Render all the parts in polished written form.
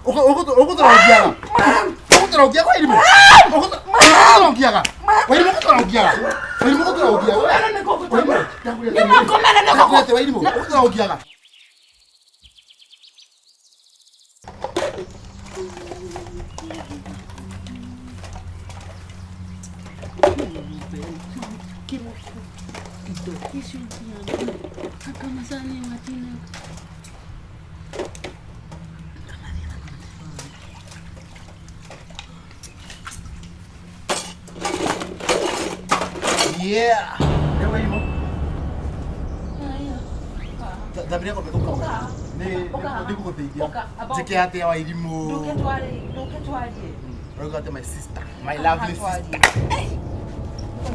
Ũgũtũra ũngiaga. Ũgũtũra ũngiaga Wairimũ. Ũgũtũra ũngiaga. Wairimũ ũgũtũra ũngiaga. Wairimũ ũgũtũra ũngiaga. Nĩmakomere nĩ Ndakwĩra Wairimũ ũgũtũra ũngiaga. Yeah. Rĩu Wairimũ. Thambĩria ng'ombe tũkama. Nĩ nĩngũgũteithia. Njĩke atĩa Wairimũ? Ndũke twarie, ndũke twarie. Ũrauga atĩa my sister, my lovely sister.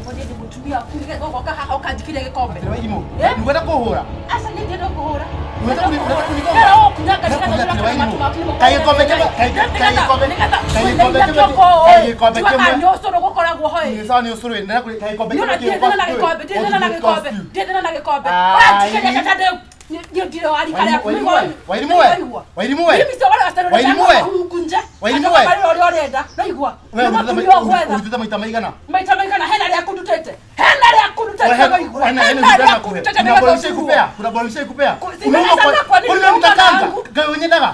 Ngoja ndi mutumia waku nĩgetha ũgoka haha ũkanjikĩria gĩkombe. Atĩrĩ Wairimũ, Eh? nĩngwenda kũhũra. Aca niĩ ndienda kũhũra. Unataka unataka kunigonga? Nĩgetha ũkũnyanga nĩgetha Ndĩrakuria atĩrĩ ũrĩa Wairimũ. matũ maku nĩmo Kaĩ gĩkombe kĩmwe, kaĩ gĩkombe, kaĩ gĩkombe kĩmwe, kaĩ gĩkombe kĩmwe. Nĩ ũcũrũ gũkoragwo ho ĩ. Nĩ sawa nĩ ũcũrũ ĩ, ndĩrakwĩra kaĩ gĩkombe Niĩ ona kĩmwe ndirĩ thĩna na gĩkombe, ndirĩ thĩna na gĩkombe, ndirĩ thĩna na gĩkombe. Ai. Ũranjikĩria tata ndĩ niĩ ndirĩ wa rika rĩaku. Wairimũ we, Wairimũ we, Wairimũ we. Mimi sio wale wasichana Wairimũ we. hungunje. Wairimũ we. Hata ũrĩa ũrenda. Naigua. We Nĩ mũtumia ũgwetha. ũrutĩte maita maigana? Maita maigana hena rĩa kundutĩte. Hena rĩa kundutĩte waigua. Hena Hena hena rĩa hena kuhe. kundutĩte Kuna nĩgetha bora ushaikupea, ũcurwo. kuna bora ushaikupea. Zimena sana kwa nini Kuni unauma nitakanga. nangu? Ngai wenyendaga.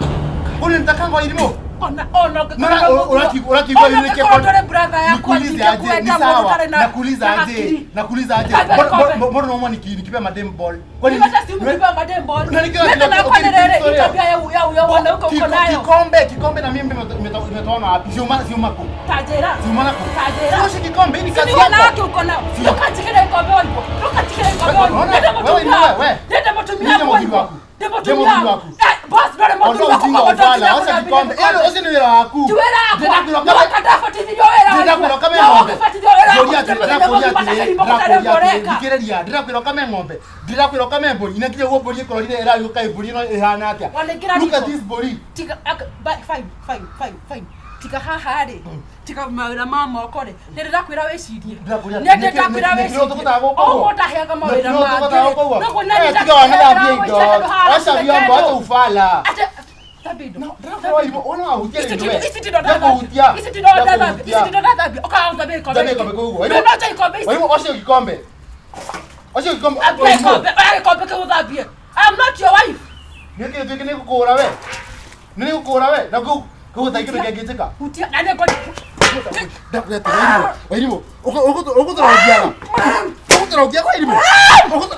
Kuni nitakanga Wairimũ. Ona ona Mara uraki Ona yule ũngĩkorwo ndũrĩ brother yakwa Nikuulize aje, ni ndingĩkwenda mũndũ sawa. ũtarĩ na Nakuuliza na aje, hakiri. nakuuliza aje. Thambia Mbona gĩkombe. mbona unaona nikipea madem ball? Kwani Mimi hata si mkipewa madem ball. Na nikiwa Mimi kina- na kwa okay, nini sorry. tabia ya ya wanaume uko nayo. Kikombe, kikombe na mimi imetoana wapi? Sio maana sio mako. Tajira. Sio maana ko. Tajira. Sio kikombe, hii ni Si kazi ni wanawake yako. uko nao. Ndũkanjĩkĩre gĩkombe waigua. Ndũkanjĩkĩre gĩkombe waigua. Unaona? Ndende Wewe ni mũtumia wewe, waku. wewe. Ndende mũtumia Ndiye waku mũthuri waigua. waku. Ndende Ndiye mũtumia mũthuri waku. waku. Eh, boss ndũrĩ mũthuri Ondoa waku ujinga kwa ufala, mũndũ acha ũngĩ kikombe. gĩkombe. Hilo si ni wĩra waku. Ti wĩra wakwa. Ndĩrakwĩra Nĩ kame- wakabatithio wĩra waigua. Ndĩrakwĩra ũkame Na ng'ombe. wakabatithio wĩra waku. Ngũria atĩrĩ, Ndĩrakwĩra ndĩrakũria mũndũ atĩrĩ, ũtarĩ ndĩrakũria atĩrĩ, ũreka. thikĩrĩria, ndĩrakwĩra ũkame ng'ombe, ndĩrakwĩra ũkame mbũri, na nginya ũguo mbũri ĩkororire ĩrariũka ĩ mbũri ĩno ĩhana atĩa? Wanĩkĩra Look at riko. this mbũri. Tiga fine fine fine fine. Tiga haha rĩ. Tiga mawĩra ma moko rĩ. Nĩ ndĩrakwĩra wĩcirie. Ndĩrakũria Nĩ atĩrĩ, nĩkĩ- ndĩrakwĩra nĩkĩ wĩcirie. ũtũgũtaga gũkũ ũguo? Ũguo ũtaheaga mawĩra Nĩkĩ ũtũgũtaga mangĩ rĩ. gũkũ ũguo? Noguo na Eh, nĩ tiga wanathambia ndĩrakwĩra indo. wĩcirie handũ haha Osha vyombo, acha ufala. Ate Tabido. Ndĩrakwĩra Wairimũ, ona wahutia Ici kĩndũ ti- we. ici ti ndo Ndĩrakũhutia. Ici ti ndo ndathambia. Ici ti ndo Ndĩrakũhutia. ndathambia. Ũkaga gũthambia gĩkombe Thambia gĩkĩ. gĩkombe kĩu ũguo. Ndũnoja ikombe ici. Wairimũ, osha gĩkombe. Osha gĩkombe. Thambia Wairimũ. gĩkombe. Oya gĩkombe kĩu ũthambie. I'm not your wife. Nĩkĩ gĩtuĩke nĩ ngũkũhũra we? Nĩ ngũkũhũra we? Na kũu kũu gũtarĩ kĩndũ kĩngĩnjĩka. Hutia na nĩ ngoni. Ndakwĩra atĩrĩ, Wairimũ, Wairimũ, ũgũtũra ũngiaga. Ũgũtũra ũngiaga Wairimũ. Ũgũtũra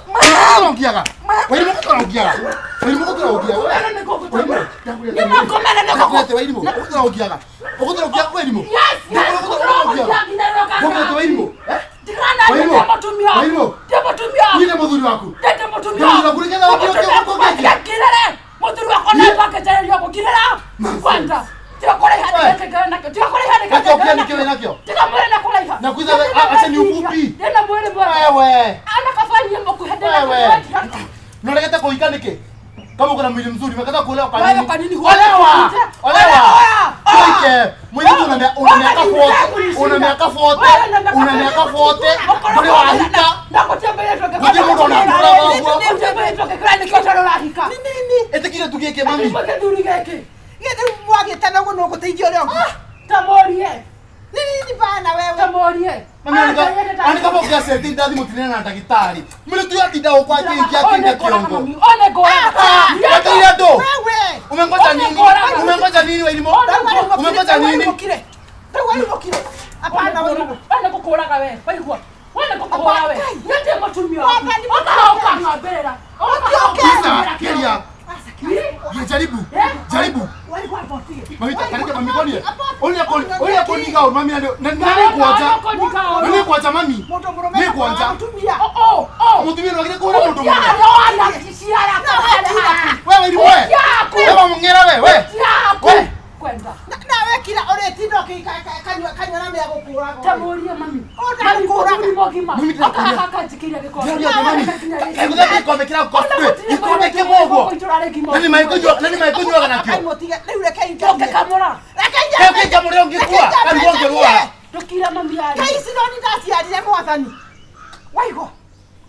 ũngiaga. Wairimũ ũgũtũra ũngiaga. Wairimũ ũgũtũra ũngiaga. Wĩra nĩ ngũgũtũma. Wairimũ, Nĩ makomere nĩ ndakwĩra atĩ Wairimũ, ũgũtũra ũngiaga. Ũgũtũra ũngiaga Wairimũ. Yes, yes. Ũgũtũra ũngiaga. Ndakwĩra atĩ Wairimũ, eh? Ndirana Wairimũ, ndĩ mũtumia waku. Wairimũ. Ndĩ mũtumia waku. Niĩ nĩ mũthuri waku. Ndĩ mũtumia Ndĩ mũthuri waku, nĩgetha ũkĩre ũkĩre ũkĩre. Ngirĩre. Mũthuri wakwa na akĩnjarĩria ũguo ngirĩra. Kwanza. Tiga kũraiha We. nĩkĩngere nakĩo. Tiga kũraiha Nakĩo nĩkĩngere kĩa nĩkĩo wĩ nakĩo? Tiga mwĩrĩ na kũraiha. Na kwitha- acha ni ufupi. Ndĩna mwĩrĩ mwega. Wewe. Ana kafani mũkuhe ndĩna Wewe. kĩndũ. Unaregeta kuhika niki? Kama uko na mwili mzuri, umekataa kuolewa kwa Wewe nini? kwa nini Olewa! Olewa! Olewa! Kuike. Mwili tu una miaka Wewe 40, una miaka 40, una miaka 40, nduri wahika. Gũtirĩ mũndũ ona atũraga ũguo. Nini? Ĩtĩkire tu gĩkĩ mami. Githĩ mwagĩtana ũguo no gũteithia ũrĩa ũngĩ? Nĩ nini bana wewe? Mami andika box ya seti ndathi mũtinene na ndagĩtarĩ. Mwili tu yatinda gũkũ akĩingia akĩingia kĩongo. Wetereire andũ. Wewe. Umengoja nini? Umengoja nini Wairimu? Umengoja nini? Rĩu warimũkire. Hapana warimũ. Kisa, kiria. Jaribu. Jaribu. Mami, kareke mami konie. Onia koni, onia koni gao mami na na nani kuacha. Nani kuacha mami? Mũndũ mũrũme Nĩ kwanja. mũtumia. Mutumia no agire kũhũra mũndũ mũrũme. Wewe Wairimu we. Wewe mung'era we we. We. Kwenda. Nawe kira ũrĩtinda ũkĩkanyua kanyua na mĩagũkũraga. Tamuria mami. Ona Mami kũraga. mũthuri mũgima. Mami, ndĩrakũria. Akaha akanjikĩria gĩkombe. Ndĩraria atĩ mami. Kaiguthambia gĩkombe kĩra cost gĩkombe kĩmwe ũguo. Nani maikũnyua, nani maikũnyuaga nakĩo? Akaimũtiga rĩu reke ingamie. Ndũngĩkamũra. Reke Kaĩ ũkĩngamũrĩra ũngĩkua, karigwo ũngĩrwara. Ndũkira mami arĩ. Kaĩ ici no nĩ ndaciarire mwathani. Waigua?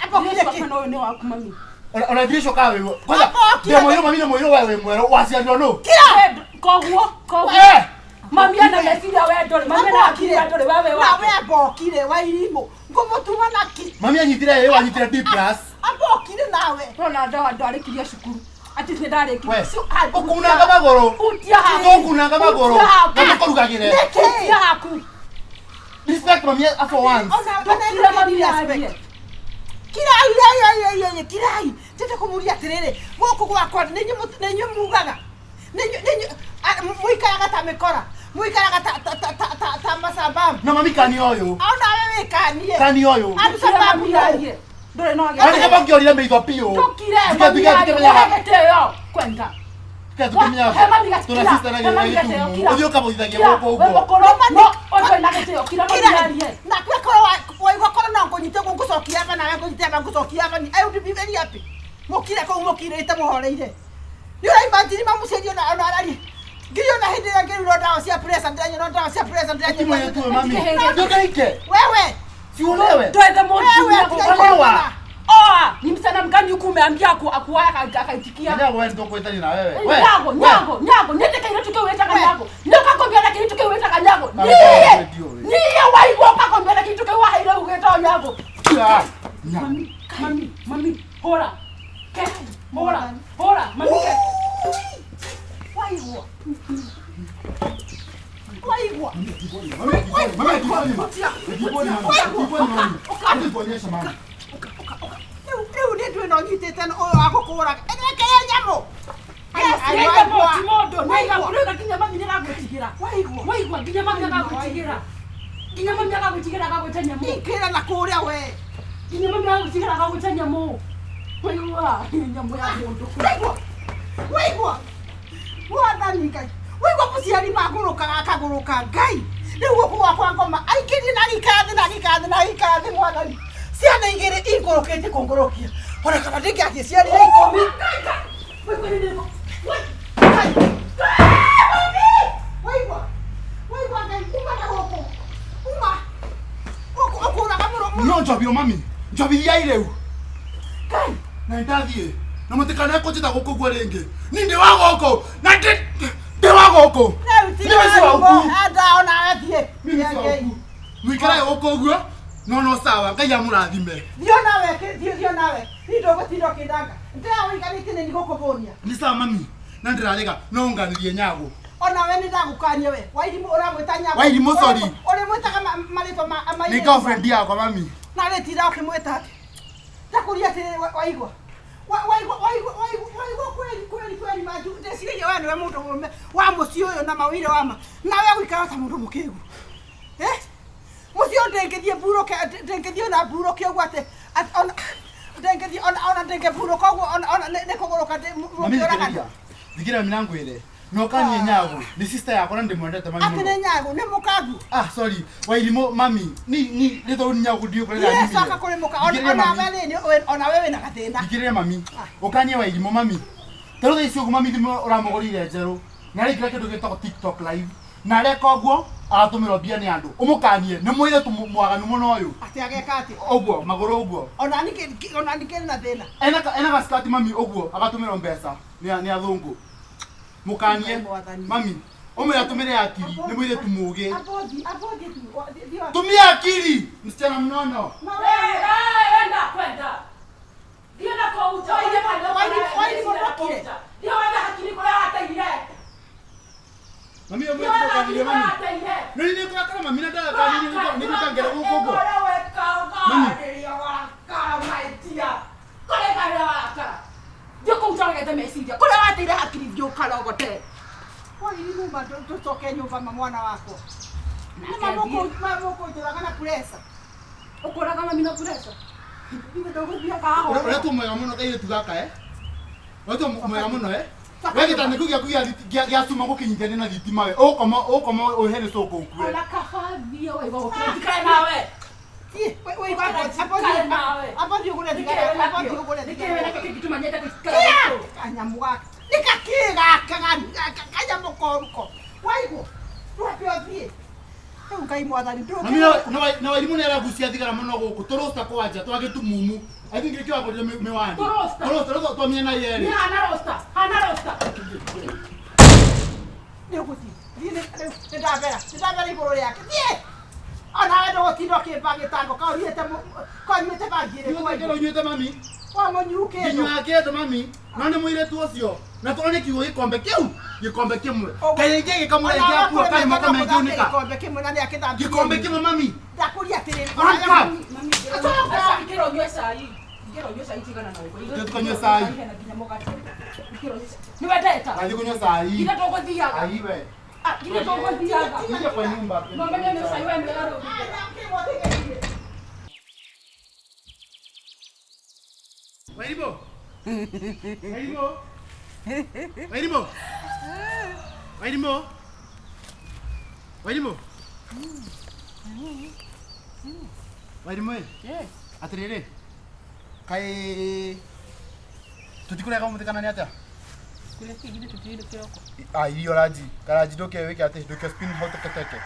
Amba ũkire Yesu kĩ? akana ũyũ nĩ waku mami. Ona ndirisho ka wewe. Kwanza Hapo, ndio mwiru mami na mwiru wewe mweru waciarirwo nũ? Kira. Koguo, koguo. Eh! Mami ana meciria we ndũrĩ, mami ana akili we ndũrĩ, wewe Na wa. we ambokire wa irimũ. Ngũmũtuma naki. Mami anyitire ĩ wanyitire D plus. Ambokire nawe. Rona ndawa ndarĩkirie cukuru. Ati nĩ ndarĩkirie. We, Cio- ah, ũkunanga magũrũ. Hutia haku. Tũkunanga magũrũ. Hutia haku. Na tũkũrugagĩre. Hutia haku. Respect mami for once. Ona Ndũkire mami arie. Kirai ai ai ai ai kirai. Tete kumuria atiriri. Gũkũ gwakwa nĩ inyuĩ mugaga. Nĩ inyuĩ mũikaraga ta mĩkora. Mũikaraga ta ta ta ta ta ta masababu. Na mami kani ũyũ. Ona wewe wĩkanie. Kani ũyũ. Aru Ndũkire sababu mami no. arie. Ndũrĩ no Na nĩkĩo ngĩorire maitho biũ. Ndũkire Tuke mami tuke arie. tuke Gĩtĩo. Kwenda. tuke tuke He mami gakira. Tuna sister na He mami gĩtĩo, gĩthumo. kira. Ũthiĩ ũkamũthithagia Kira. gũkũ We ũguo. mũkũrũ, no, ũndũ na gĩtĩo, kira mami Kirai. arie. Na kwe korwo waigua korwo no ngũnyite ũguo ngũcokia aba nawe ngũnyite aba ngũcokia aba ni I would be very happy. Mũkire kũu mũkirĩte mũhoreire. Nĩ ũraimagine mamũciari ona ona araria. Nginya ona hĩndĩ ĩrĩa ngĩrurwo ndawa cia pressure ndĩranyua ndawa cia pressure Ti ndĩranyua. mwenye tu mami. Ndũkĩhĩge. Ndũkaike. Wewe. Si uolewe. Twethe mũndũ Wewe, gũkũ. Oa. Oa, ni msichana mgani huku umeambia akuoa akaitikia? Nyago wewe ndio kwetani na wewe. We. Nyago, nyago, nyago, nyete kairĩtu kĩu wĩtaga We. nyago. Nĩ ũkakombia na kĩirĩtu kĩu wĩtaga nyago. Na Niĩ, wewe ndio we. niĩ waigua ũkakombia na kĩirĩtu kĩu waheire ũgĩtwo nyago. Ah, nyago. Mami, mami, mami, hũra. Ke, hũra, hũra, mami ke. Waigua. Waigua. Mami, mami, mami, mami. Kuonyesha mami. Rĩu nĩ ndwĩ no nyitĩte ũyũ wa gũkũraga. Ĩrekere nyamũ. Nĩ nyamũ ti mũndũ, nĩ nyamũ, nginya mami nĩ aragwĩtigĩra. Waigua. Waigua, nginya mami agagwĩtigĩra. Nginya mami agagwĩtigĩra agagwĩta nyamũ. Ikĩra na kũrĩa we. Nginya mami agagwĩtigĩra agagwĩta nyamũ. Waigua, nyamũ ya mũndũ. Waigua. Waigua. Mwathani Ngai. Waigua mũciari magũrũkaga akagũrũka Ngai. Rĩu gũkũ gwakwa ngoma aikĩrie na agĩikara thĩ na agĩikara thĩ na agĩikara thĩ mwathani. Ciana igĩrĩ ingũrũkĩtie kũngũrũkia. Ona kana ndingĩagĩciarire ikũmi. Ngai. Waigua. Waigua Ngai uma na gũkũ. Uma. Gũkũ ũkũraga mũno mũno. No njobiro mami. Njobithia ireu. Ngai. Na ndathiĩ. Na mũtikanae kũnjĩta gũkũ guo rĩngĩ. Ni ndĩ wa gũkũ. Na ndĩ wa gũkũ. Rĩu ti Mimi si wa huku. Enda ona athiĩ. Mimi si wa huku. Mũikarae gũkũ ũguo. No no sawa, Ngai amũrathime. Thiĩ nawe, thiĩ thiĩ nawe. Niĩ ndũgũtinda ũkĩndanga. Ndĩra ũiganĩtie nĩ ndigũkũbũnia. Nĩ sawa mami. Na ndĩrarega no ũnganĩrie nyago. Ona we nĩ ndagũkania we. Wairimũ ũramwĩta nyago. Wairimũ, sorry. Ũrĩmwĩtaga marĩtwa ma Nĩ mairĩtu. girlfriend yakwa mami. Na rĩtinda ũkĩmwĩta atĩ. Ndakũria atĩrĩrĩ waigua. Waigua waigua waigua waigua kweli kweli kweli manju. Ndeciragia we nĩwe mũndũ mũrũme wa mũciĩ ũyũ na mawĩra wa ma. Nawe ũgũikara ta mũndũ mũkĩgu. Eh? Mũciĩ ũyũ ndĩngĩthiĩ mburũke ndĩngĩthiĩ ona mburũke ũguo atĩ ona ndĩngĩthiĩ ona ona ndĩngĩmburũka ũguo ona ona nĩ kũgũrũka Mami mũkĩũragana. thikĩrĩria. Thikĩrĩria mami na ngwĩre. No kanie nyago. Nĩ sister yakwa na ndĩmwendete mami Atĩ mũno. nĩ nyago nĩ mũkangu. Ah, sorry. Wairimũ mami. Ni ni rĩtwa rĩu nyago ndiũ kũrĩa Yes, coka kũrĩ mũka ona ona we rĩ ona we wĩna gathĩna. Thikĩrĩria mami. Ũkanie wairimũ mami. Ta rĩu thaa ici ũguo mami thimũ ũramũgũrĩire njerũ. Na araingĩra kĩndũ gĩtagwo TikTok live. Na areka ũguo aratũmĩrwo mbia nĩ andũ. Ũmũkanie nĩ mũirĩtu mwaganu mũno ũyũ. Atĩ ageka atĩ. Ũguo magũrũ ũguo. Ona ningĩ ona ningĩ na thĩna. Ena gaskati mami ũguo agatũmĩrwo mbeca nĩ athũngũ. Mũkanie mami. Ũmwĩre atũmĩre akili nĩ mũirĩtu mũũgĩ. Abothi abothi tu thiĩ. Tumia akili msichana mnono. Na We, we we, enda kwenda. Thiĩ na kũu nja, ũige kanitha Wairimũ ndokire. Thiĩ wethe hakiri kũrĩa wateire. Mami Thiĩ ũmwĩre wethe ũkanirie hakiri mami. kũrĩa wateire. Nĩ nĩ kũrakara mami na ndagakanirie nĩ gũkangera gũkũ ũguo. Mami. Kũrĩa wateire hakiri thiĩ ũkarogote. Wairimũ ma tũcoke nyũmba ma mwana wakwa. Nĩ mamũkũnjũraga na pressure. Ũkũraga mami na pressure. Ithuĩ tũgũthiĩ kahora. Ũretwo mwega mũno kairĩtu gaka eh? Ũretwo mwega mũno eh? We gĩtanda kĩu gĩaku gĩa cuma gũkĩnyitithania na thitima we. Ũkoma ũkoma ũhe nĩ cũkũ ũkue. Ona kaba thiĩ waigua gũkĩra njikare nawe. Thiĩ waigua abothi ũgũre thigara abothi ũgũre Nĩkĩ thigara. wĩna kĩo kĩngĩtũma nyende gũikara gũkũ? Kanyamũ gaka. Nĩ gakĩ gaka kanyamũ koru ko. Waigua. Rwambe ũthiĩ. Rĩu Ngai mwathani Mami na wairimũ nĩ aragucia thigara mũno gũkũ tũrosta kwanja twagĩtumumu. I think nĩkĩo agũrire miwani. Tũrosta? Tũrosta twa mĩena Nĩ yerĩ. hana rosta, hana rosta. Nĩ ũgũthiĩ. Thiĩ rĩu nĩ ndambera. Nĩ ndambera igũrũ rĩake. Thiĩ. Ona we ndũgũtinda ũkĩmba gĩtango kaũriĩte kanyuĩte bangi ĩrĩkũ Nĩ waigua. ũnyuĩte mami. Wamũnyukĩtwo. Nginyua kĩndũ mami. No nĩ mũirĩtu ũcio. Na tũrone kiugo gĩkombe kĩu. Gĩkombe kĩmwe. Ũguo. Kaĩ ingĩ gĩkamwe rĩngĩ akua kaĩ moko mengĩunĩka. Gĩkombe kĩmwe na nĩakĩthambirie. Gĩkombe kĩmwe mami. Ndakũria atĩrĩrĩ. One cup. Mami, coka. Ingĩra ũnyue cai. Ingĩra ũnyue cai tigana na ũguo. Tũthiĩ tũkanyue cai. Hena nginya mũgate. Ingĩra ũnyue cai. Nĩ wendeta? Athiĩ kũnyua cai. Nginya tũgũthiaga. Ai we. Ah, nginya tũgũthiaga. Kuja kwa nyumba. Mama nĩ cai we nĩ arũgire. Wairimu. Wairimu. Wairimu. Wairimu. Wairimu. Wairimu. Yes. Atiriri. Kai tutikũrega ũmũthĩ kana nĩ atĩa? Kũrĩa kĩngĩ tũtirĩ kĩroko. Ah, irio ranji. Karanji ndũke wĩke atĩ ndũke spin hau teketeke.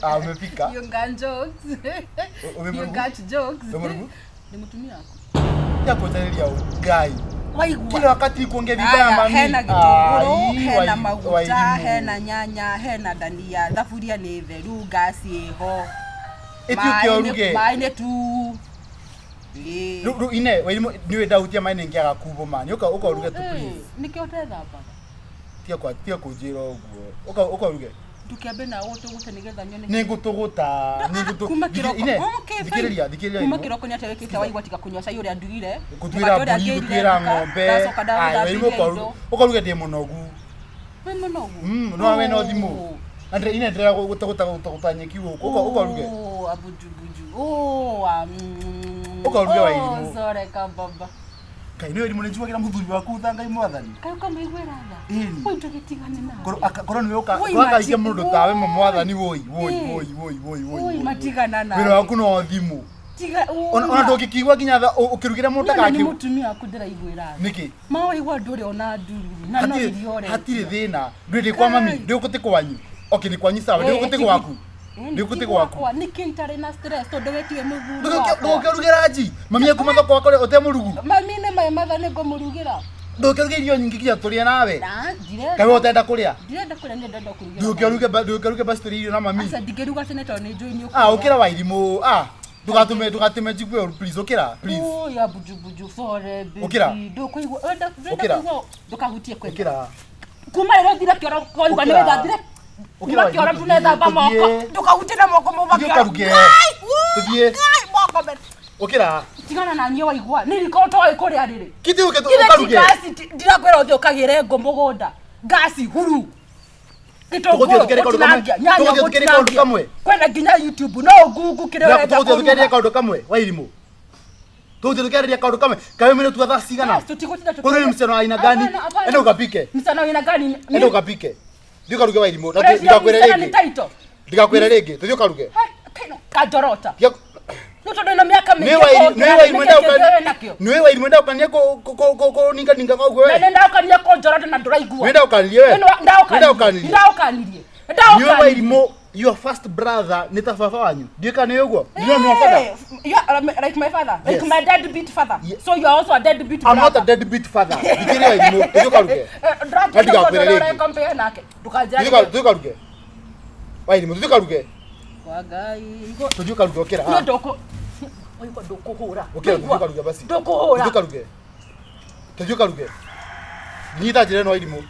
Ah, umepika. You got jokes. Umemurugu? You got jokes. Umemurugu? Ni mũtumia waku. Ya kũnjarĩria ũngai. Waigua. Kila wakati kuongea vibaya Aya, mami. hena gĩtũngũrũ, Ai, hena maguta, Wairimu. hena nyanya, hena dania, thaburia nĩ theru, ngasi ĩho. Ĩti ũke ũruge. Maĩ nĩ tu. Ĩĩ. Rĩu ine Wairimu nĩũĩ ndahutia maĩ nĩngĩaga kumbũ ma. Nĩ ũka ũka ũruge tu please. Nĩkĩo ũtethambaga? Tiga kwa tiga kũnjĩra ũguo. Ũka ũka ũruge. Ndũkĩambe na ũtũgũte nĩgetha nyone. Nĩngũtũgũta. Nĩngũtũ. Kuma kĩroko. Ine. Okay, fine. Thikĩrĩria, thikĩrĩria. Kuma Wairimu. kĩroko nĩ atĩa wĩkĩte waigua tiga kũnyua cai ũrĩa ndugire. Gũtuĩra Mũgate ũrĩa mbũri, ngĩrire gũtuĩra nduka, ng'ombe. Ndacoka Ai, Wairimu ndagũthambĩria ũka indo. ũka ũruge ndĩ mũnogu. Wĩ mũnogu? No we no thimũ. Andre ine ndĩra gũtagũta gũtagũta nyeki gũkũ. Ũka ũka ũruge. Oh, abujubuju. Oh, Ũka ũruge oh, Wairimu. sorry kababa. Ngai nĩ Wairimu nĩ njuagĩra mũthuri waku tha Ngai mwathani. Kaĩ ũkamũiguĩra tha? Ĩni. Woi ndũgĩtigane nake. Korwo korwo nĩwe ũka Woi, korwo akaikia mati- mũndũ tawe ma mwathani woi woi Ĩ. woi woi woi woi. Woi, matigana nake. Wĩra waku no thimũ. Tiga Ona ona ndũngĩkĩigua nginya tha ũkĩrugĩra mũndũ Nĩ ndagakĩ. mũtumia waku ndĩraiguĩra tha. Nĩkĩ? Ma waigua ndũrĩ ona ndururu na no Hatirĩ irio ũretia. hatirĩ thĩna. Ndũĩ ndĩ kwa mami, Kai. ndĩ gũkũ ti kwanyu. Okay, nĩ kwanyu sawa, ndĩ Ĩ, gũkũ ti ti- gwaku. Ĩ, Ndĩ gũkũ ti ti gwaku. gwakwa. Nĩkĩ itarĩ na stress tondũ we tiwe mũthuri wakwa. Ndũgũkĩruge ranji. Mami akuma thoko wakore ũtemũrugu. Mami nĩ maĩ matha nĩ ngũmũrugĩra. Ndũgũkĩruge irio nyingĩ nginya tũrĩe nawe. Na, ndirenda. Kaĩ we ũtenda kũrĩa? Ndirenda kũrĩa nĩ ndenda kũrugĩra. Ndũgũkĩruge ndũgũkĩruge basi tũrĩe irio na mami. Aca ndingĩruga tene tondũ nĩ njũĩ nĩ Ah, ũkũrĩa. ũkĩra Wairimu. Ah, ndũgatũme ndũgatũme njigue ũru please ũkĩra please. Oh, ya bujubuju sorry baby. Ũkĩra. Ndũkũigua wenda ndũrenda Ũkĩra. kũigua ndũkahutie kwenda. Ũkĩra. Kuma rĩrĩa ũthire kĩoro kwaigua nĩ Ũkĩra. wĩthambire. Ũkĩra Kuma kĩoro Wairimu, tunethamba tũthiĩ. moko. Ndũkahutie na moko mauma Tũthiĩ kĩoro. ũkaruge. Ngai, wuu, Tũthiĩ. Ngai, moko mbere. Ũkĩra. Tigana na niĩ waigua. Nĩ riko ũtoĩ kũrĩa rĩrĩ. Kĩtĩ ũke Githĩ ti ũkaruge. ngasi ndirakwĩra ũthiĩ ũkagĩre ngũ mũgũnda. Ngasi huru. Tũgũthiĩ Gĩtũngũrũ tũkĩre kaũndũ kamwe. gũtinangia, nyanya Tũgũthiĩ tũkĩre kaũndũ gũtinangia. kamwe. Kwĩna nginya YouTube no ũngungu kĩrĩa ũrenda Tũgũthiĩ tũkĩarĩria kũruga. kaũndũ kamwe Wairimu. Tũgũthiĩ tũkĩarĩria kaũndũ kamwe. Kaĩ wĩ tua thaa cigana? Yes, tũtigũtinda tũkĩaria. Kũrĩ msichana wa aina gani? Hapana, hapana. Enda ukapike. Msichana wa aina gani? Enda ukapike. Thiĩ ũkaruge Wairimu. Na Ũreciria ndigakwĩre msichana nĩ rĩngĩ. title? Ndigakwĩre rĩngĩ. Tũthiĩ ũkaruge. Ha, kaino, kanjorota. Tiga- Nĩ tondũ ĩno mĩaka Nĩ mĩingĩ Wairimu kũngĩra, nĩ Wairimu nĩkĩ kĩngĩ wĩ nakĩo? nĩ Wairimu ndaũkania kũninganinga koguo Na we. nĩ ndaũkania kũnjorota na ndũraigua. Nĩ ndaũkanirie we. Nĩ ndaũkanirie. Nĩ ndaũkanirie. Ndaũkanirie. Nĩ Ndaũkanirie. Wairimu your first brother nĩ ta baba wanyu. Ndiũĩ kana nĩ ũguo. You know your father. Hey, you are like my father, like Yes. my deadbeat father. Ye- So you are also a deadbeat I'm not a brother. deadbeat father. Thikĩrĩria Wairimu tũthiĩ ũkaruge. Eh, ndũratuĩka Ndigakwĩra ũndũ rĩngĩ. ũrekompare nake. Ndũkanjĩra Tũthiĩ rĩngĩ. tũthiĩ ũkaruge. Wairimu tũthiĩ ũkaruge. Kwa Ngai, ngo- Tũthiĩ ũkaruge ũkĩra. Niĩ ndũkũ- Waigua ndũkũhũra. Ũkĩra tũthiĩ Waigua? ũkaruge basi. Ndũkũhũra. Tũthiĩ ũkaruge. Tũthiĩ ũkaruge. Nyita njĩra ĩno Wairimu.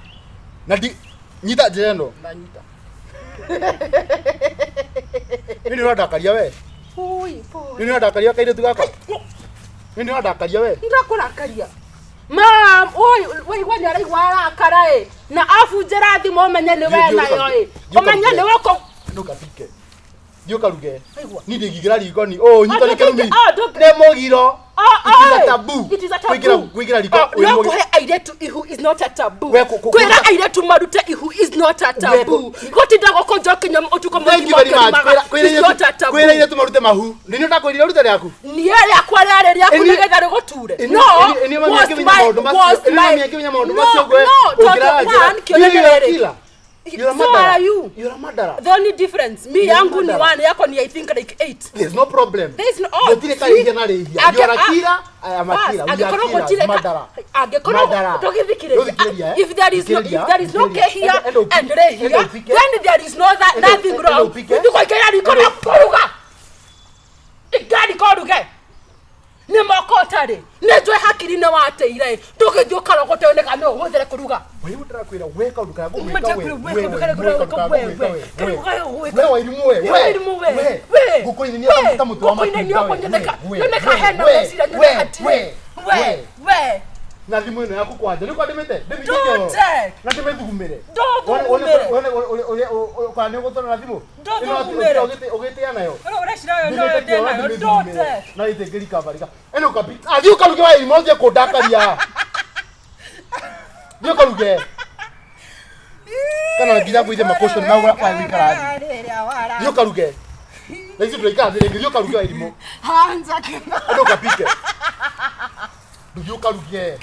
Na ndi nyita njĩra ĩno. Ndanyita. Nĩ nĩ ũrandakaria we. Ui, pole. Nĩ nĩ ũrandakaria kairĩtu gakwa. Nĩ nĩ ũrandakaria we. Ndakũrakaria. Mam, oi, waigua nĩ araigua arakara ĩ. Na abunjĩra thimũ ũmenye nĩ we Thiĩ- thiĩ nayo ũkaruge. ĩ. Thiĩ Ũmenye ũkaruge. nĩ we ũkũ- Ndũkapike. Thiĩ ũkaruge. Waigua? Niĩ ndĩngĩingĩra riko-inĩ. Ũũ nyitwo nĩ Ah, kĩrumi. ah, ndũngĩ- Nĩ mũgiro. Ah, It is a ah, taboo. It is a taboo. Kũingĩra kũingĩra riko Ah, wĩ no mũgiro. kũhe airĩtu ihu is not a taboo. We kũ- kũ- Kwĩra airĩtu marute ihu is not a taboo. Gũtinda gũkũnja ũkĩnyua ũtukũ Thank you mũgima very much. ũkĩrumaga Kwĩra is not a taboo. kwĩra airĩtu marute mahu. Nĩ nĩ ũtakwĩrire ũrute rĩaku. Niĩ rĩakwa rĩarĩ rĩaku Ĩni- nĩgetha rĩgũture. Ĩni- No, ĩni- ĩni mami was akĩmenya my- maũndũ macio- was ĩni my- mami akĩmenya maũndũ No, macio ũguo, no, tondũ ũngĩraga njĩra, one, kĩũria "Niĩ nĩ rĩrĩ. killer." You're a So murderer. are you. You're a murderer. The only difference, me You're a yangu ni murderer. one, yako ni I think like eight. There's no problem. There is no oh, Gũtirĩ karĩhia na rĩhia. You are a killer, I am a Bas, killer. We are angĩkorwo killers, gũtirĩ murderer. angĩkorwo Murderer. tũgĩthikĩrĩria Ndũthikĩrĩria, eh? if there is no if Thikĩrĩria, there is no thikĩrĩria. kehia Enda- enda ũpike, and rehia enda ũpike. then there is no that Enda- nothing enda wrong ũpike. with gũikara riko na kũruga ikara riko ũruge nĩ moko ũtarĩ nĩ njũĩ hakiri nĩ wateire ndũgĩthiĩ ũkarogote nĩga no ũhũthĩre kũruga Wewe ndĩrakwĩra we kaũndũ karĩa ngũgwĩka we, Mũndũ we, akwĩra, we, we, we, kaũndũ karĩa we, ngũgwĩka we, we, we. we, We Wairimu we, we, Wairimu we, we. we, Ngũkũinania we, ta mũtĩ wa ngũkũinania matunda ũguo we, nyoneka- we, nyoneka we, hena we, meciria, we, nyoneka hatirĩ. we, We, we. we. Na thimũ ĩno yaku kwanja nĩ kwa ndĩmĩte ndĩmĩte Ndute. na ndĩmĩthugumĩre Ndũthugumĩre. kana nĩ ũgũtwara na thimũ Ndũthugumĩre. Ĩno ũgĩtĩa nayo Ũrĩa ũreciria ũyũ noyo ndĩ nayo, ndute. na itĩngĩrikabarika ĩno kapi athiĩ ũkaruge Wairimu ũthiĩ kũndakaria thiĩ ũkaruge kana nginya ngũithe makũcio na ũrĩa kwa gũikara thĩ thiĩ ũkaruge na ithuĩ tũraikara thĩ rĩngĩ thiĩ ũkaruge Wairimu Hanza kena. enda ũkapike ndũthiĩ ũkaruge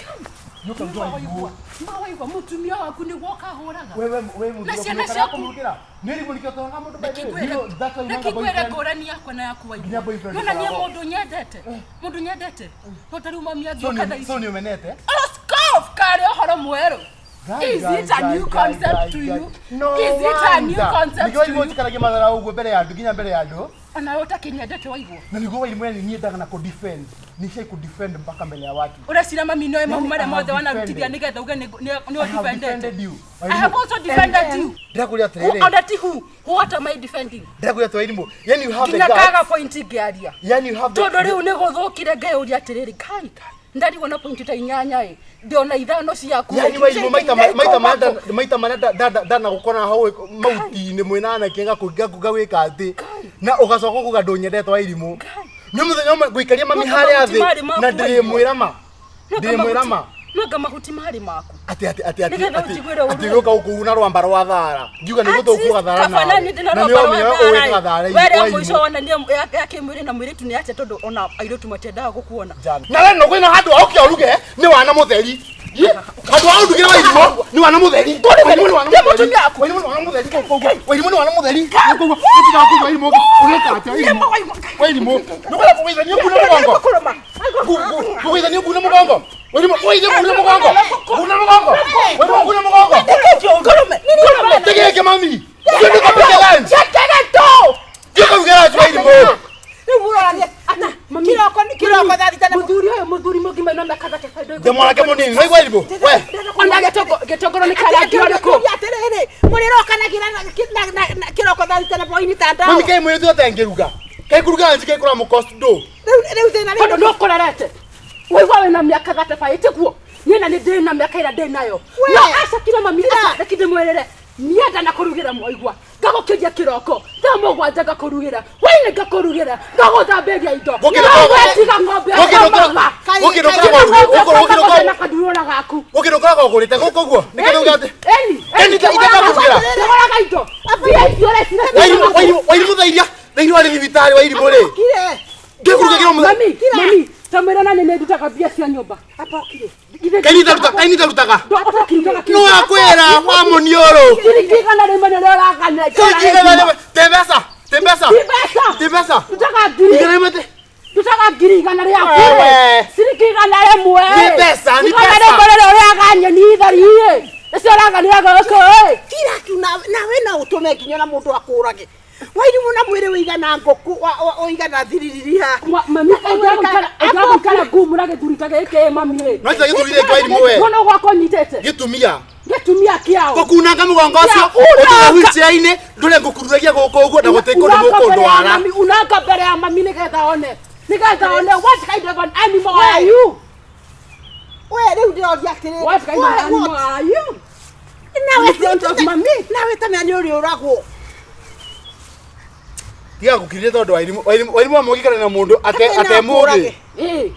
thiĩ ũkaruge Wairimu Mawaigua mũtumia waku nĩguo ũkahũraga wewe wewe Na mũthuri ciana waku ciaku. kũmũrugĩra nĩ rĩmwe nĩkĩo tũraga mũndũ by the way. You know, that's why you want a Reke ngwĩre boyfriend. ngũrani yakwa na yaku Nginya waigua boyfriend nona niĩ ũkoragwo. mũndũ nyendete mũndũ nyendete no ta rĩu mami So angĩũka thaa nĩ- ici so nĩ ũmenete Scarf karĩ ũhoro mwerũ Guy, Is guy, it a guy, new guy, concept guy, to guy. you? No Is it a new wonder. concept Nĩkĩo to Wairimu you? njikaragia matharau ũguo mbere ya andũ nginya mbere ya andũ Ona ũtakĩnyendete waigua na nĩguo Wairimu yani niĩ ndaga na kũdefend nishai kudefend mpaka mbele ya watu ũreciria mami noĩ mahu Yani, marĩa I have mothe wanarutithia defended. nĩgetha uge nĩ I have ũdefendete defended you I have also defended you. Ndĩrakwĩra Who, atĩrĩrĩ ona ti who? What am I defending? ndĩrakwĩra atĩ Wairimu yani you have the Nginya guts kaga point ngĩaria. yani you have the Tondũ rĩu nĩ gũthũkire ngeyũria atĩrĩrĩ, Ngai, ndarigwo na point ta inyanya ĩ, ndĩona ithano ciaku. yani Wairimu maita maita marĩa maita marĩa ndanagũkora hau mauti-inĩ mwĩna anake ngagwĩka atĩ na ũgacoka kuga ndũnyendete Wairimu nĩ mũthenya ũmwe ngũikaria mami No, harĩa mahuti thĩ marĩ maku na ndĩrĩmwĩra ma ndĩrĩmwĩra ma Nanga mahuti marĩ maku. atĩ atĩ atĩ atĩ Nĩgetha atĩ ũnjiguĩre ũru. atĩ gũka gũkũguna rwamba rwa thara ngiuga nĩ gũtũkuga thara Kaba nawe nani ndĩna na nĩ rwamba rwa ũmenya thara ũwĩkaga thara ĩ. Were Wairimu. mũico wonania ya kĩmwĩrĩ na mũirĩtu nĩ atĩa tondũ ona airĩtu matiendaga gũkuona. na we no kwĩna handũ ha ũke ũruge nĩ wana mũtheri Ye, handũ ha ũndugĩre Wairimu nĩ wana mũtheri Wairimu nĩ wana Nĩ mũtheri mũtumia waku. Wairimu nĩ wana mũtheri kũu kũu Wairimu nĩ wana mũtheri kũu kũu ũtiga kũu Wairimu ũgĩka atĩa Wairimu Wairimu nĩ kwenda kũgũithania ngune mũgongo Kũrũma. kũgũithania ngune mũgongo Wairimu kũgũithia ngune mũgongo ngune mũgongo Wairimu ngune mũgongo Kũrũme. Kũrũme. Tegeke mami Ũgĩthiĩ ũkapike lunch Njĩkĩre tu. Thiĩ ũkaruge lunch Wairimu Rĩu mũroranie Ana, mami. Kiroko kiroko thaa thita na Mũthuri ũyũ mũthuri mũgima no mĩaka 35 Ndĩ mwanake mũnini waigua Wairimu we Ona gĩtongoro nĩ kĩarangirwo nĩ kũ? Atĩrĩrĩ, mũrĩrokanagira na kĩroko thaa thita na hwaĩ-inĩ ta ndawa. mami kaĩ mwĩrĩ atengĩruga kaĩ kũruga lunch kaĩ kũramũ cost ndũ Rĩu thĩna Tondũ rĩu nĩ ũkũrerete. Waigua wĩna mĩaka 35 tiguo? Niĩ na nĩ ndĩ na mĩaka ĩrĩa ndĩ nayo. We. No acakire mami Kira. aca reke ndĩmwĩrĩre. Nienda na kũrugĩra mwaigua. Ngagũkĩria kĩroko. Thaa mũgwanja ngakũrugĩra. Hwaĩ-inĩ ngakũrugĩra. Ngagũthambĩria indo. Gũkĩra No ng'ombe. we tiga ng'ombe Gũkĩra akamaga. Gũkĩra Tiga ng'ombe. ng'ombe Gũkĩra akamaga na kandurura gaku. Gũkĩra ũkoragwo ũgũrĩte gũkũ ũguo nĩkĩo ũgate Eni, Eni, itakakũrugĩra. Ndĩgũraga indo. Mbia icio ũrecira Wairimu Wairimu Wairimu thaa iria thaa iria warĩ thibitarĩ Wairimu rĩ Kire. ngĩkũruga kĩro mũthenya Mami, mami, tamwĩra na nĩ ndutaga mbia cia nyũmba. Apa ũkire. kaĩ niĩ itarutaga Ũtakĩrutaga nĩ wakwĩra wa mũniũrũ Ciringi igana rĩmwe nĩrĩo ũragana. Ciringi igana rĩmwe te mbeca te mbeca Ti mbeca. te mbeca Ndutaga ngiri. igana rĩmwe te Ndutaga ngiri igana rĩaku. Wewe. Ciringi igana rĩmwe. Nĩ mbeca, nĩ Igana mbeca. rĩmwe rĩrĩa ũrĩaga nyeni theri ĩ. Nĩcio ũraganĩra gũkũ ĩ. Kira tu nawe no ũtũme nginya na mũndũ akũrage. Wairimu na mwĩrĩ ũigana ngũkũ ũigana thiririri haha. Mami, ũngĩaga gũikara ngumu na gĩthuri ta gĩkĩ ĩ mami ĩ. no tiga gĩthuri gĩkĩ Wairimu we Mwana gwakwa ũnyitĩte. gĩtumia Gĩtumia kĩao. ngũkunanga mũgongo ũcio Ya, unanga. ũtige wheelchair-inĩ ndũre ngũkururagia gũkũ ũguo na gũtirĩ kũndũ mũkũndwara Unanga mbere ya mami nĩgetha one. Nĩgetha one what kind of an animal are you? We rĩu ndĩroria atĩrĩrĩ. What kind of animal are you? Nawe In front of mami? Nawe ta mĩa nĩ ũrĩũragwo. tiga gũkirĩria tondũ Wairimu Wairimu Wairimu amũgĩkara na mũndũ ate Atĩ ate no akũũrage. mũgĩ Ĩ.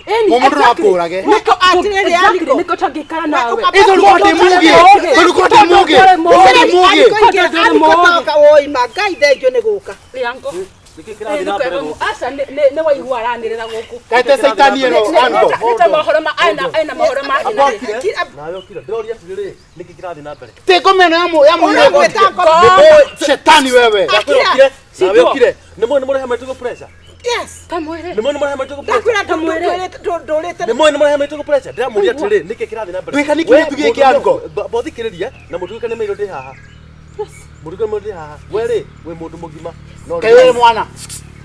Ĩni, Mũndũ no exactly. akũũrage. Nĩkĩo Atĩrĩrĩ, exactly, Aniko. nĩkĩo tũngĩikara nawe. Ũka- Ĩ tondũ korwo ndĩ mũgĩ tondũ korwo ndĩ mũgĩ korwo ndĩ mũgĩ Tondũ ndũrĩ mũũgĩ. Aniko woima Ngai thengio nĩ gũka. Rĩango. Nĩkĩ kĩrathiĩ na mbere gũkũ? Aca nĩ waigua aranĩrĩra gũkũ. kaĩte caitani ĩno Nĩ anko ta mohoro ma ena mohoro ma Nawe ũkire. Ndĩroria atĩrĩrĩ, nĩkĩ Kĩrathiĩ na mbere? Ti ngoma ĩno ya mũirĩtu. Ũramwĩta ngoma. Shetani wewe. Ndakwĩra ũkire, nawe ũkire. Nĩ mũĩ nĩ mũrehe maitũ pressure. Yes. Kamwĩre. Nĩ mũĩ nĩ mũrehe maitũ pressure. Ndakwĩra ndũrĩte. Nĩ mũĩ nĩ mũrehe maitũ pressure. Ndĩramũria atĩrĩ, nĩkĩ kĩrathiĩ na mbere? Ndwĩka nĩkĩ kĩrĩtu gĩkĩ anko? Bothikĩrĩria na mũtuĩke nĩ mairũ ndĩ haha. Mũtuĩke nĩ mairũ ndĩ haha. We rĩ, wĩ mũndũ mũgima. No Kaĩ wĩ mwana.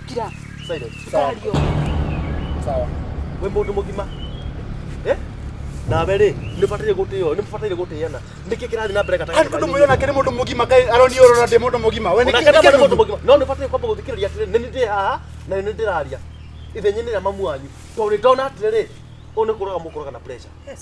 Kira. Silence. Kario. Sawa. Wĩ mũndũ mũgima. Eh? Nawe rĩ, nĩ ũbataire gũtĩo, nĩ mũbataire gũtĩana. Nĩkĩ kĩrathiĩ na mbere gatagatĩ Andũ mũirũ nake nĩ mũndũ mũgima kaĩ aronio ũrona ndĩ mũndũ mũgima. We nĩ Onake nĩ mũndũ mũgima. No nĩ ũbataire kwamba gũthikĩrĩria atĩrĩ, nĩ niĩ ndĩ haha na nĩ niĩ ndĩraria. Ithenya-inĩ rĩa mamu wanyu. Tondũ nĩ ndona atĩrĩrĩ, ũyũ nĩ kũraga mũkũraga na pressure. Yes.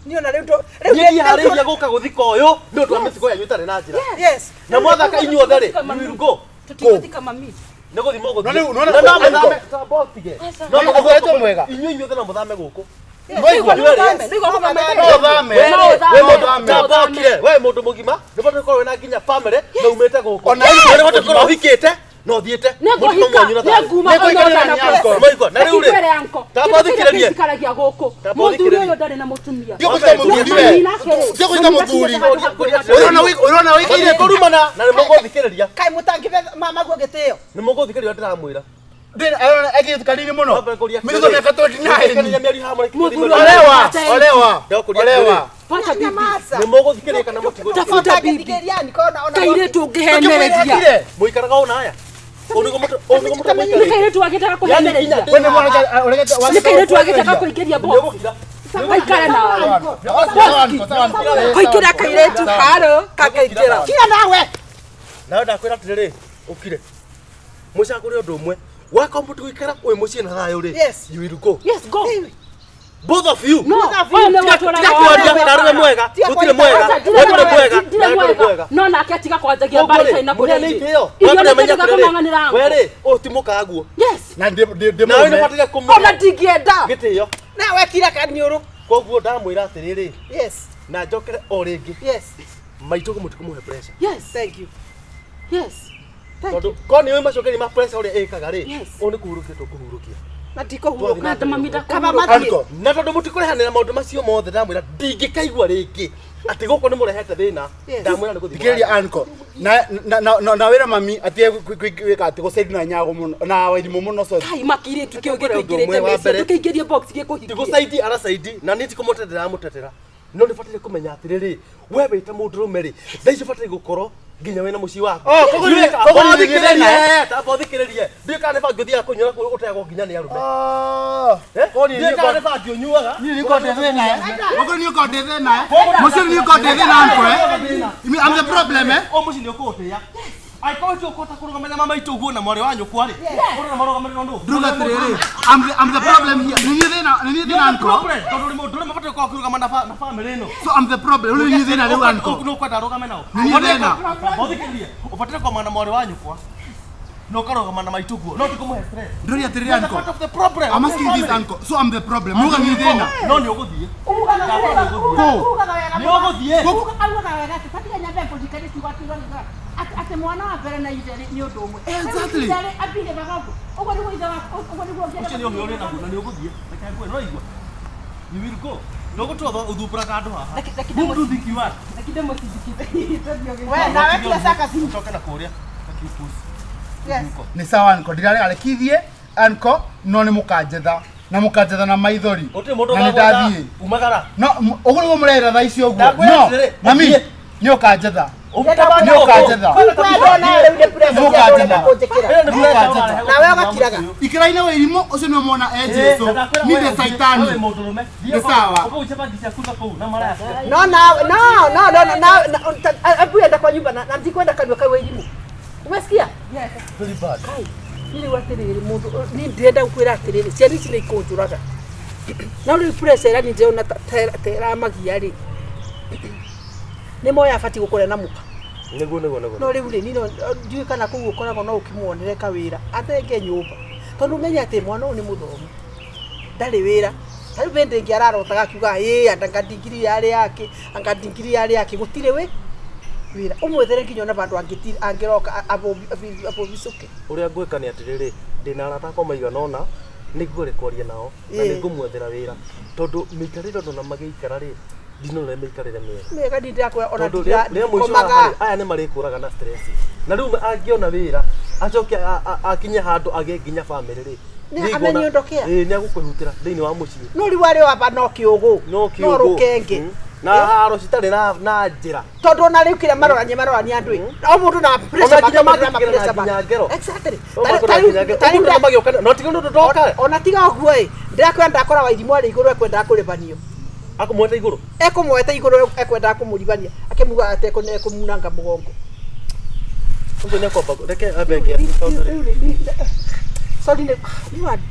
Niĩ ona rĩu rĩu Niĩ ndiharĩirie gũka gũthika ũyũ nĩ ũndũ wa mĩtugo yanyu ĩtarĩ na njĩra. Yes. Na mwathaka inyuothe rĩ, you will go. Tũtigũthika mami. Nĩ gũthiĩ mũgũthiĩ. No rĩu, nona- Na no mũthame, Anko. tamba ũtige. No mũgũthiĩ mwega. Inyuĩ inyuothe no mũthame gũkũ. Nĩwaigua? No ũthame. Nĩwaigua mũthame. No ũthame. We No rĩ, ũthame. we No mũndũ- ũthame. tamba ũkire. We mũndũ mũgima, nĩ ũbataire gũkorwo wĩna nginya family na umĩte gũkũ. Ona Nĩ ithuĩ ũbataire gũkorwo ũhikĩte na ũthiĩte. Nĩngũhika, Mũndũ mwanyu na thayũ. nĩnguma Nĩngũikara ona na ũtana nyako. pressure. Nĩwaigua? Na rĩu rĩ, Ndĩkwĩre anko. tamba Kĩndũ kĩrĩa ũthikĩrĩrie. gĩikaragia gũkũ. Tamba Mũthuri ũthikĩrĩrie. ũyũ ndarĩ na mũtumia. Tiga kũnyita mũthuri we. Mami nake rĩ, Tiga kũnyita mami mũthuri. akinyĩte handũ hakuhĩ Ũrona ũrona wĩkĩire Kũrumana na nĩ mũgũthikĩrĩria. Kaĩ mũtangĩbe mama guo gĩtĩo. Nĩ mũgũthikĩrĩria ndĩramwĩra. Ndĩ ekĩte kanini mũno. Mĩthutho mĩaka 29. Mĩario haha mũrekĩrĩria. Mũthuri Olewa, olewa. Ndakũria Olewa. Pata bibi. Nyamaza. Nĩ mũgũthikĩrĩria kana mũtigũthikĩrĩria? Tafuta bibi. Mũtangĩthikĩrĩria niko ona ona. Kairĩtu ũngĩhenereria. Mũikaraga ũũ na aya? Ũũ nĩguo ũũ nĩguo mũtũ Nĩ mũikarĩte? kairĩtu agĩtaka kũhenereria. We nĩ mwanake ũregete Nĩ kairĩtu agĩtaka kũingĩria box. Nĩũgũkira. Gaikare nawe. Kũingĩra kairĩtu haro kakaingĩra. Kira nawe. Nawe ndakwĩra atĩrĩrĩ, ũkire. Mũcagũre ũndũ ũmwe. Wakorwo mũtigũikara ũyũ mũciĩ na thayũ rĩ, Yes. you will go. Yes, go. Both of you. No, ũyũ nĩ watwaraga Tiga kwaria, wa- na rũwe mwega. Tiga Gũtirĩ kwaria. mwega. Aca, We ndũrĩ mwega. ndirĩ Na ndũrĩ mwega. mwega. No nake atiga kwanjagia mbara itarĩ na kũrĩa Mũheane irio. itĩo. Irio Wambere nĩ menya tiga atĩrĩrĩ, kũng'ang'anĩra we anko. rĩ, ũyũ ti mũkaguo. Yes. Na ndĩ ndĩ Nawe nĩ mũrũme. ũbataire kũmũhe Ona ndingĩenda. gĩtĩo. Nawe kira kaniũrũ. Koguo ndamwĩra atĩrĩrĩ, Yes. na njokere o rĩngĩ, Yes. maitũ mũtikũmũhe pressure. Yes. Thank you. Yes. Tondũ korwo nĩ ũĩ macokeria ma pressure ũrĩa ĩkaga rĩ, Yes. ũũ nĩ kũhurũkia tũkũhurũkia. Na ndikũhurũka. Na mami Kaba ndakũhurũka. mathiĩ. Anko. Na tondũ mũtikũrehanĩra maũndũ macio mothe ndamwĩra ndingĩkaigua rĩngĩ atĩ gũkũ nĩ mũrehete thĩna, Yes. ndamwĩra nĩ gũthiĩ. Thikĩrĩria anko. Na na na na wĩra mami atige gwĩka atĩ gũcaidi na nyago mũno na wairimũ mũno so. Kai makirĩtu kĩu Ũndũ ũmwe gĩkũingĩrĩte wa meciria. mbere. Ndũkĩingĩrie box gĩkũhingie. Ndigũcaidi aracaidi na niĩ tikũmũtetera mũtetera no nĩ bataire kũmenya atĩrĩrĩ, we wĩ ta mũndũrũme rĩ, thaa ici ũbataire gũkorwo nginya wĩna mũciĩ waku. Oh, koguo nĩ- koguo nĩ Thikĩrĩrie, thĩna, tamba ũthikĩrĩrie. Ndiũĩ kana nĩ bangi ũthiaga kũnyua na ũtegwo nginya nĩ arũme. Oh. Eh? Koguo nĩ- Ndiũĩ kana nĩ bangi ũnyuaga. Niĩ nĩ ngoo ndĩ thĩna eh. Koguo niĩ ngoo ndĩ thĩna eh. Mũciĩ niĩ ngoo ndĩ thĩna anko eh. I'm the problem eh. Ũyũ mũciĩ nĩ ũkũũtĩa. Angĩkorwo ti ũkũhota kũrũgamĩrĩra mama itũ ũguo na mwarĩ wa nyũkwa rĩ, ũrona marũgamĩrĩrwo nũ? Nduga atĩrĩrĩ, I'm the problem here. Nĩ niĩ thĩna, nĩ niĩ thĩna anko. Tondũ ũrĩ mũndũ ũrĩa mabataire gũkorwo ũkĩrũgama na family ĩno. So I'm the problem. Rĩu nĩ niĩ thĩna rĩu anko. Nĩ ũkwenda arũgame nao. Nĩ niĩ thĩna. Ũthikĩrĩrie, ũbataire kũrũgama na mwarĩ wa nyũkwa na ũkarũgama na maitũ guo, no ti kũmũhe stress. Ndũria atĩrĩrĩ You are the anko. part of the problem. I'm asking this uncle. So I'm the problem. Muga ni thĩna. No nĩ ũgũthiĩ. Ugaga wega. Nĩ ũgũthiĩ. Augaga wega atĩ batiga nyambe ngũthikĩrĩrie ciugo akiugaga atĩ mwana wa mbere na ithe nĩ ũndũ ũmwe. Exactly. Ithe rĩ abihevaga ũguo. Ũguo nĩguo ithe waku, ũguo nĩguo ũngĩenda. Ũcio nĩ ũhĩ ũrĩ naguo na nĩ ũgũthiĩ. Reke ngwĩre, no igua. You will go. Ndũgũtũra ũthumbũraga andũ haha. Whom do you think you are? We nawe kira saka si. Ũcoke na kũrĩa. Gakiupusi. Yes. Nĩ sawa anko. Ndirarega rekithie anko no nĩ mũkanjetha. Na mũkanjetha na maithori. Gũtirĩ mũndũ Na nĩ ũgagwetha. ndathiĩ. Umagara. No ũguo nĩguo mũrera thaa ici ũguo. Ndakwĩra No, atĩrĩrĩ, mami ũthiĩ. nĩ ũkanjetha. Nĩ ũkanjetha. Kwendwo nawe rĩu nĩ pressure Mũkanjetha. ũrenda kũnjĩkĩra. Nawe ũgakiraga. Ikĩra-inĩ wĩrimũ ũcio nĩwe mwana e Jesu. Ni ndĩ Saitani. Nĩ sawa. No na no no no no na abu enda kwa nyumba na ndikwenda kanua kau irimu. Umesikia? Yes. Niĩ rĩu atĩrĩrĩ mũndũ niĩ ndĩrenda gũkwĩra atĩrĩrĩ ciana ici nĩ ikũnjũraga no rĩu pressure ĩrĩa niĩ ndĩrona ta ĩramagia rĩ Nĩ moya abatiĩ gũkũrĩa na mũka. Nĩguo nĩguo nĩguo. No rĩu rĩ niĩ ndiũĩ kana kũu ũkoragwo no ũkĩmuonere kawĩra athenge nyũmba tondũ ũmenye atĩ mwana ũyũ nĩ mũthomu ndarĩ wĩra. Ta rĩu hĩndĩ ĩngĩ ararotaga akiuga ĩĩ anga ndigiri yarĩ yake anga ndigiri yarĩ yake gũtirĩ wĩ wĩra ũmwethere nginya ona vandũ angĩroka abũbicũke. Ũrĩa ngwĩka nĩ atĩrĩrĩ, ndĩna arata akwa maigana ũna, nĩ ngũgeria kwaria nao na Ĩĩ. nĩ ngũmwethera wĩra tondũ mĩikarĩre ndona magĩikara rĩ, Ndinona mĩikarĩre mĩega. Mĩega ndirakwĩra ona Tondũ rĩa mũico ndikomaga. haha rĩ, aya nĩ marĩkũraga na stress na rĩu angĩona wĩra acoke akinye handũ agĩe nginya bamĩrĩ rĩ, Nĩ nĩngũona- amenye ũndũ kĩa. Ĩĩ, nĩ agũkwĩhutĩra thĩinĩ wa mũciĩ. No rĩu arĩ wamba no kĩũgũ. No no kĩũgũ. rũkenge. Na haro citarĩ na njĩra. Tondũ ona rĩu kĩrĩa marorania marorania andũ ĩ, o mũndũ na Ona pressure nginya make, mũndũ na mangĩkĩra na pressure nginya make. ngero. Exactly. No Ta- makona ta rĩu- nginya ngero. ta rĩu Ũguo nĩ magĩũka no tiga ũndũ ndoka. Ona tiga ũguo ĩ, ndĩrakwĩra ndakora Wairimũ arĩ igũrũ ekwendaga kũrĩbanio. Akũmwete igũrũ. Ekũmwete igũrũ ekwendaga kũmũribania akĩmuga atĩ ekũmunanga mũgongo. Ũcio nĩ akwamba reke ambe eke. Sorry, nĩ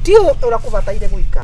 ndio ũrĩa kũbataire gwĩka.